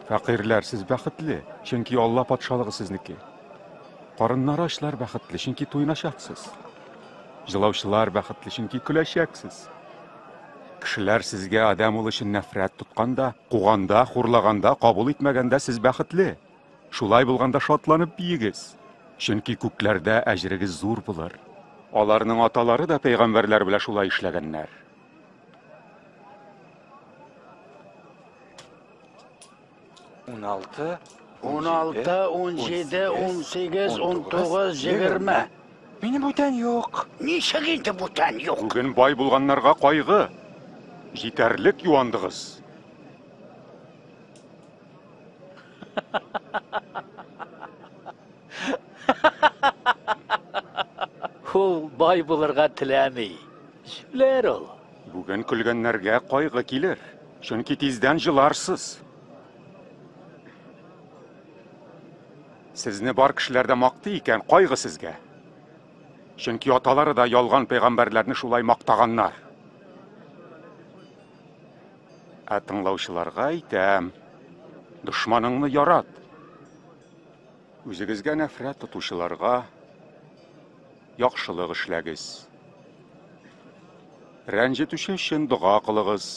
Фәкыйрьләр, сез бәхетле, чөнки Алла патшалыгы сезнеке. Карыннары ачлар бәхетле, чөнки туеначаксыз. Җылаучылар бәхетле, чөнки көләчәксез. Кешеләр сезгә Адәм улы өчен нәфрәт тотканда, куганда, хурлаганда, кабул итмәгәндә сез бәхетле. Шулай булганда шатланып биегез, чөнки күкләрдә әҗерегез зур булыр. Аларның аталары да пәйгамбәрләр белән шулай эшләгәннәр. 16, 16, 17, 18, 19, 20. Минем бүтән юк. Ничек инде бүтән юк? Бүген бай булганнарга кайгы. Җитәрлек юандыгыз. Ул бай булырга теләми. Җүләр ул. Бүген көлгәннәргә кайгы килер, чөнки тиздән җыларсыз. Сезне бар кешеләр дә мактый икән, кайгы сезгә. Чөнки аталары да ялган пәйгамбәрләрне шулай мактаганнар. Ә тыңлаучыларга әйтәм, дошманыңны ярат. Үзегезгә нәфрәт тотучыларга яхшылык эшләгез. Рәнҗетүче өчен дога кылыгыз.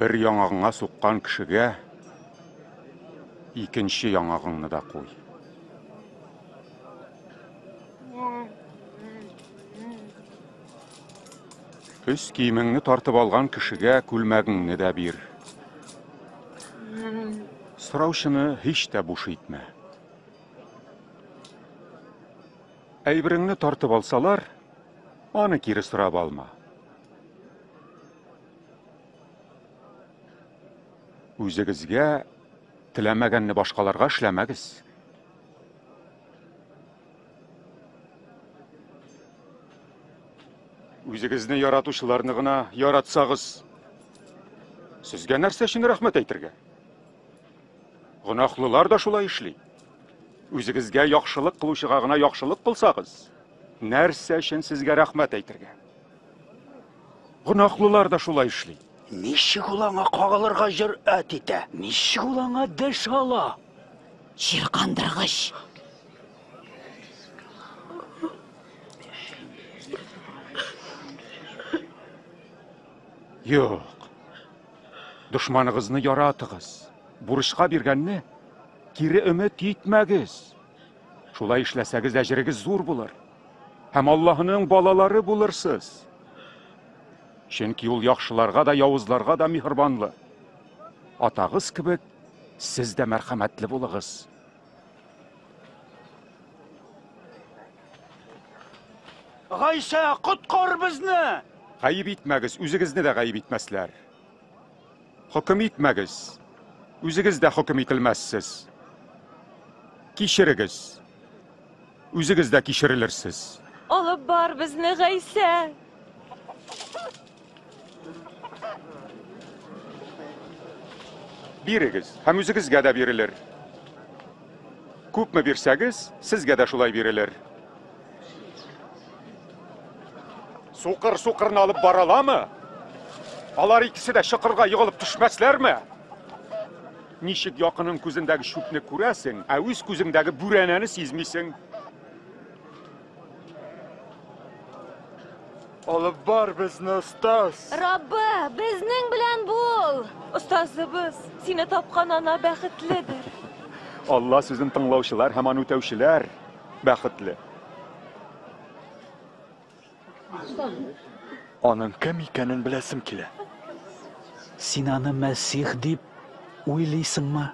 Бер яңагыңа суккан кешегә икенче яңагыңны да куй. Өс киемеңне тартып алган кешегә күлмәгеңне дә бир. Сораучыны һич тә буш итмә. Әйбереңне тартып алсалар, аны кире сорап алма. Үзегезгә теләмәгәнне башкаларга эшләмәгез. Үзегезне яратучыларны гына яратсагыз, сезгә нәрсә өчен рәхмәт әйтергә? Гөнаһлылар да шулай эшли. Үзегезгә яхшылык кылучыга гына яхшылык кылсагыз, нәрсә өчен сезгә рәхмәт әйтергә? Гөнаһлылар да шулай эшли. Ничек ул аңа кагылырга җөрьәт итә? Ничек ул аңа дәшә ала? Чиркандыргыч! Юк. Дошманыгызны яратыгыз. Бурычка биргәнне кире өмет итмәгез. Шулай эшләсәгез, әҗерегез зур булыр. Һәм Аллаһының балалары булырсыз. Чөнки ул яхшыларга да, явызларга да миһербанлы. Атагыз кебек сез дә мәрхәмәтле булыгыз. Гайсә, коткар безне! Гаеп итмәгез, үзегезне дә гаеп итмәсләр. Хөкем итмәгез, үзегез дә хөкем ителмәссез. Кичерегез, үзегез дә кичерелерсез. Алып бар безне, Гайсә! Бирегез, һәм үзегезгә дә бирелер. Күпме бирсәгез, сезгә дә шулай бирелер. Сукыр сукырны алып бара аламы? Алар икесе дә чокырга егылып төшмәсләрме? Ничек якының күзендәге чүпне күрәсең, ә үз күзеңдәге бүрәнәне сизмисең? Алып бар безне, остаз. Раббы, безнең белән бул! Остазыбыз, сине тапкан ана бәхетледер. Алла сүзен тыңлаучылар һәм аны үтәүчеләр бәхетле. Аның кем икәнен беләсем килә. Син аны Мәсих дип уйлыйсыңмы?